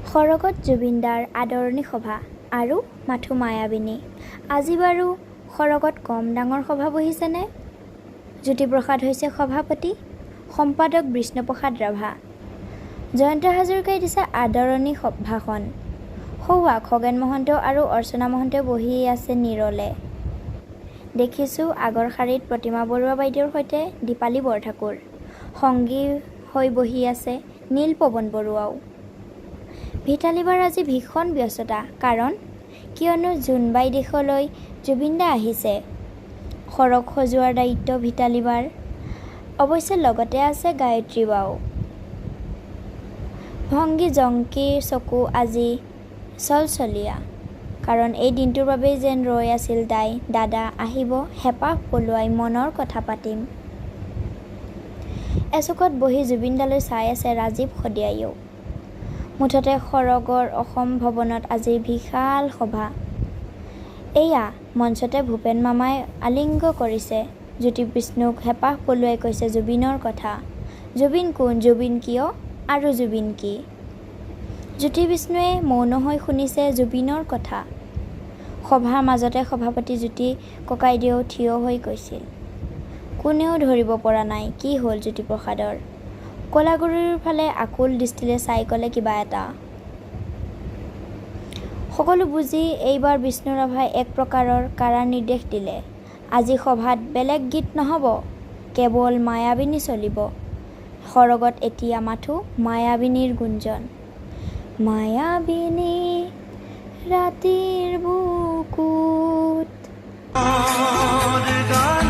সৰগত জুবিনদাৰ আদৰণি সভা আৰু মাথো মায়াবিনী। আজি বাৰু সৰগত কম ডাঙৰ সভা বহিছেনে? জ্যোতিপ্ৰসাদ হৈছে সভাপতি, সম্পাদক বিষ্ণুপ্ৰসাদ ৰাভা। জয়ন্ত হাজৰিকাই দিছে আদৰণি ভাষণ। সৌৱা খগেন মহন্ত আৰু অৰ্চনা মহন্তই বহি আছে নীৰলে। দেখিছোঁ আগৰ শাৰীত প্ৰতিমা বৰুৱা বাইদেউৰ সৈতে দীপালী বৰঠাকুৰ। সংগী হৈ বহি আছে নীলপৱন বৰুৱাও। ভিতালীবাৰ আজি ভীষণ ব্যস্ততা। কাৰণ? কিয়নো জোনবাই দেশলৈ জুবিনদা আহিছে। সৰগ সজোৱাৰ দায়িত্ব ভিতালীবাৰ। অৱশ্যে লগতে আছে গায়ত্ৰী বাও। ভংগী জংকীৰ চকু আজি চলচলীয়া। কাৰণ এই দিনটোৰ বাবেই যেন ৰৈ আছিল তাই। দাদা আহিব, হেঁপাহ পলুৱাই মনৰ কথা পাতিম। এচুকত বহি জুবিনদালৈ চাই আছে ৰাজীৱ শদিয়াইও। মুঠতে সৰগৰ অসম ভৱনত আজিৰ বিশাল সভা। এইয়া মঞ্চতে ভূপেন মামাই আলিংগ কৰিছে জ্যোতিবিষ্ণুক, হেঁপাহ পলুৱাই কৈছে জুবিনৰ কথা। জুবিন কোন, জুবিন কিয় আৰু জুবিন কি? জ্যোতিবিষ্ণুৱে মৌন হৈ শুনিছে জুবিনৰ কথা। সভাৰ মাজতে সভাপতি জ্যোতি ককাইদেউ থিয় হৈ কৈছিল। কোনেও ধৰিব পৰা নাই কি হ'ল জ্যোতিপ্ৰসাদৰ। কলাগুৰুৰ ফালে আকুল দৃষ্টিৰে চাই ক'লে কিবা এটা। সকলো বুজি এইবাৰ বিষ্ণু ৰাভাই এক প্ৰকাৰৰ কাৰা নিৰ্দেশ দিলে, আজি সভাত বেলেগ গীত নহ'ব, কেৱল মায়াবিনী চলিব। সৰগত এতিয়া মাথো মায়াবিনীৰ গুঞ্জন। মায়াবিনী ৰাতিৰ বুকুত গান।